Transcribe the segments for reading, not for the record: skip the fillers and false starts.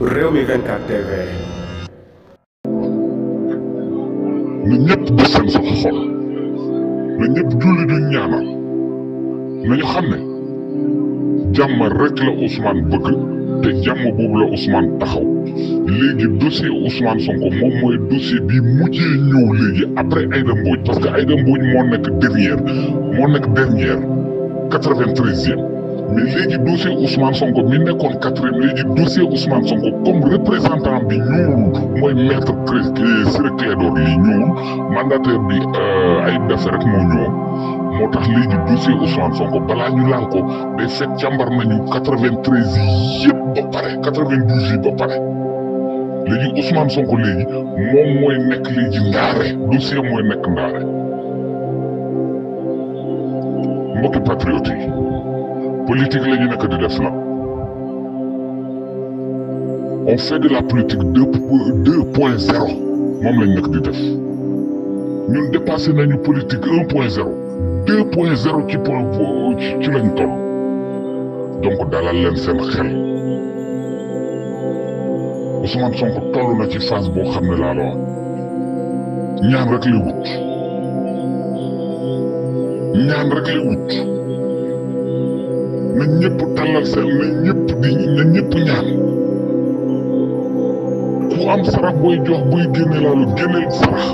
Rewmi 24 TV. na ñëpp di seen sa xol na ñëpp julli du ñaanal nañu xam ne jàmm rek la Ousmane bëgg te jàmm boobu la Ousmane taxaw léegi dossier Ousmane Sonko moom mooy dossier bi mujjee ñëw léegi après Aïda Mbodj parce que Aïda Mbodj moo nekk dernière 93e mais léegi dossier Ousmane Sonko mi nekkoon 4e léegi dossier Ousmane Sonko comme représentant bi ñëwul mooy maître Ciré Clédor Ly ñëwul mandataire bi ay dafe rek moo ñëw moo tax léegi dossier Ousmane Sonko balaa ñu laal ko day fekk càmbar nañu 93 yi yëpp ba pare 92 yi ba pare léegi Ousmane Sonko léegi moom mooy nekk léegi ndaare dossier mooy nekk ndaare mbokki patriote yi politique la ñu nekk di def la on fait de la politique 2.0 moom lañ nekk di def ñun dépassé nañu politique 1.0 2.0 ci lañ toll donc dalal leen seen xel Ousmane Sonko toll na ci phase boo xam ne laa la wax ñaan rek lay wut na ñëpp tàllal seen na ñëpp ñaan ku am sarax booy jox buy génne laalu génneel sarax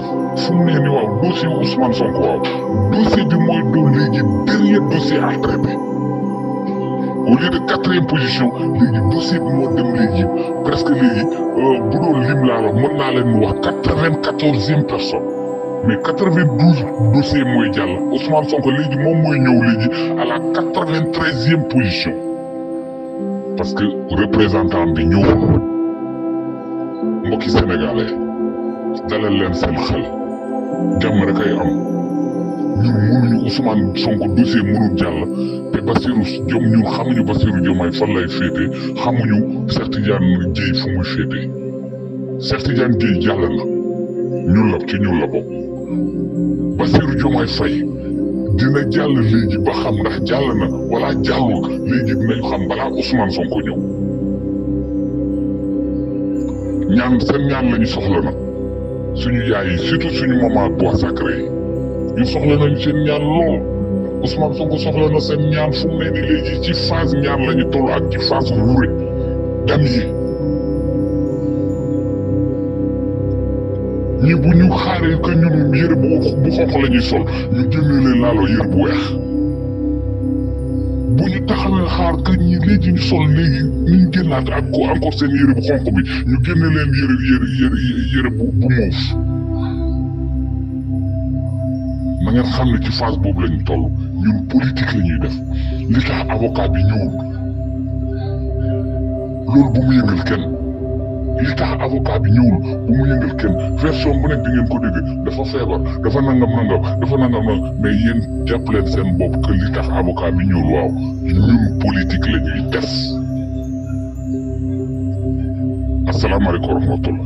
fu mu ne ni waaw dossier Ousmane Sonko waaw dossier bi mooy doon léegi dernier dossier à traiter au lieu de 4e position léegi dossier bi moo dem léegi presque léegi bu doon lim laa la mën naa leen wax 94e personne mais 92 dossiers mooy jàll Ousmane Sonko léegi moom mooy ñëw léegi à la 93e position parce que représentant bi ñëwul mbokki sénégalais dalal leen seen xel jàmm rek ay am ñun mënuñu Ousmane Sonko dossier mënul jàll te Bassirou ñun xamuñu Bassirou Diomaye fan lay féete xamuñu Cheikh Tidiane Dièye fu muy féete Cheikh Tidiane Dièye jàll na ñun la bokk Bassirou Diomaye Faye dina jàll léegi ba xam ndax jàll na wala jàllul léegi dinañu xam balaa Ousmane Sonko ñëw ñaan seen ñaan lañu soxla nag suñu yaay yi surtout suñu maman bois sacré yi ñu soxla nañu seen ñaan lool Ousmane Sonko soxla na seen ñaan fu mu ne ni léegi ci phase ñaan lañu toll ak ci phase wure dam yi ñi bu ñu xaaree que ñun yëre bu xonq la ñuy sol ñu génne leen laaloo yëre bu weex bu ñu taxawee xaar que ñi léegi ñu sol léegi ñu génnaat ak ko encore seen yëre bu xonq bi ñu génne leen yëre bu muuf na ngeen xam ne ci phase boobu lañu toll ñun politique la ñuy def li tax avocat bi ñëwul loolu bu mu yëngal kenn li tax avocat bi ñëwul bu mu yëngal kenn version bu nekk di ngeen ko dégg dafa feebar dafa nangam mais yéen jàpp leen seen bopp que li tax avocat bi ñëwul waaw ñun politique la ñuy def asalaamaaleykum wa rahmatullah